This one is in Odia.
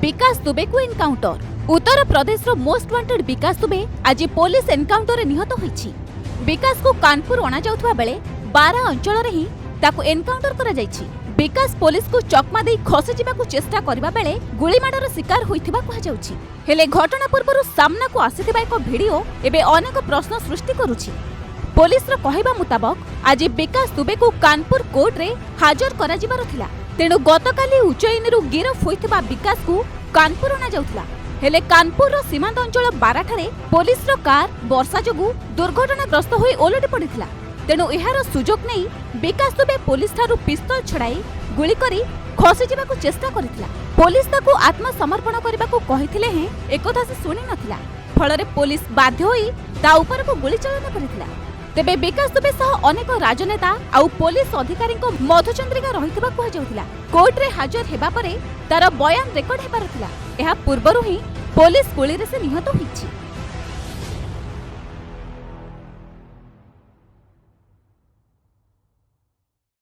ବିକାଶ ଦୁବେକୁ ଏନକାଉଣ୍ଟର। ଉତ୍ତର ପ୍ରଦେଶର ମୋଷ୍ଟ ୱାଣ୍ଟେଡ୍ ବିକାଶ ଦୁବେ ଆଜି ପୋଲିସ ଏନକାଉଣ୍ଟରରେ ନିହତ ହୋଇଛି। ବିକାଶକୁ କାନପୁର ଅଣାଯାଉଥିବା ବେଳେ ବାରା ଅଞ୍ଚଳରେ ହିଁ ତାକୁ ଏନକାଉଣ୍ଟର କରାଯାଇଛି। ବିକାଶ ପୋଲିସକୁ ଚକମା ଦେଇ ଖସିଯିବାକୁ ଚେଷ୍ଟା କରିବା ବେଳେ ଗୁଳିମାଡ଼ର ଶିକାର ହୋଇଥିବା କୁହାଯାଉଛି। ହେଲେ ଘଟଣା ପୂର୍ବରୁ ସାମ୍ନାକୁ ଆସିଥିବା ଏକ ଭିଡିଓ ଏବେ ଅନେକ ପ୍ରଶ୍ନ ସୃଷ୍ଟି କରୁଛି। ପୋଲିସର କହିବା ମୁତାବକ, ଆଜି ବିକାଶ ଦୁବେକୁ କାନପୁର କୋର୍ଟରେ ହାଜର କରାଯିବାର ଥିଲା। ତେଣୁ ଗତକାଲି ଉଜ୍ଜୟିନୀରୁ ଗିରଫ ହୋଇଥିବା ବିକାଶକୁ କାନପୁର ଅଣାଯାଉଥିଲା। ହେଲେ କାନପୁରର ସୀମାନ୍ତ ଅଞ୍ଚଳ ବାରାଠାରେ ପୋଲିସର କାର୍ ବର୍ଷା ଯୋଗୁଁ ଦୁର୍ଘଟଣାଗ୍ରସ୍ତ ହୋଇ ଓଲଟି ପଡ଼ିଥିଲା। ତେଣୁ ଏହାର ସୁଯୋଗ ନେଇ ବିକାଶ ଦୁବେ ପୋଲିସଠାରୁ ପିସ୍ତଲ ଛଡ଼ାଇ ଗୁଳି କରି ଖସିଯିବାକୁ ଚେଷ୍ଟା କରିଥିଲା। ପୋଲିସ ତାକୁ ଆତ୍ମସମର୍ପଣ କରିବାକୁ କହିଥିଲେ ହେଁ ଏକଥା ସେ ଶୁଣି ନଥିଲା। ଫଳରେ ପୋଲିସ ବାଧ୍ୟ ହୋଇ ତା ଉପରକୁ ଗୁଳି ଚାଳନା କରିଥିଲା। ତେବେ ବିକାଶ ଦୁବେ ସହ ଅନେକ ରାଜନେତା ଆଉ ପୋଲିସ ଅଧିକାରୀଙ୍କ ମଧୁଚନ୍ଦ୍ରିକା ରହିଥିବା କୁହାଯାଉଥିଲା। କୋର୍ଟରେ ହାଜର ହେବା ପରେ ତାର ବୟାନ ରେକର୍ଡ ହେବାର ଥିଲା। ଏହା ପୂର୍ବରୁ ହିଁ ପୋଲିସ ଗୁଳିରେ ସେ ନିହତ ହୋଇଛି।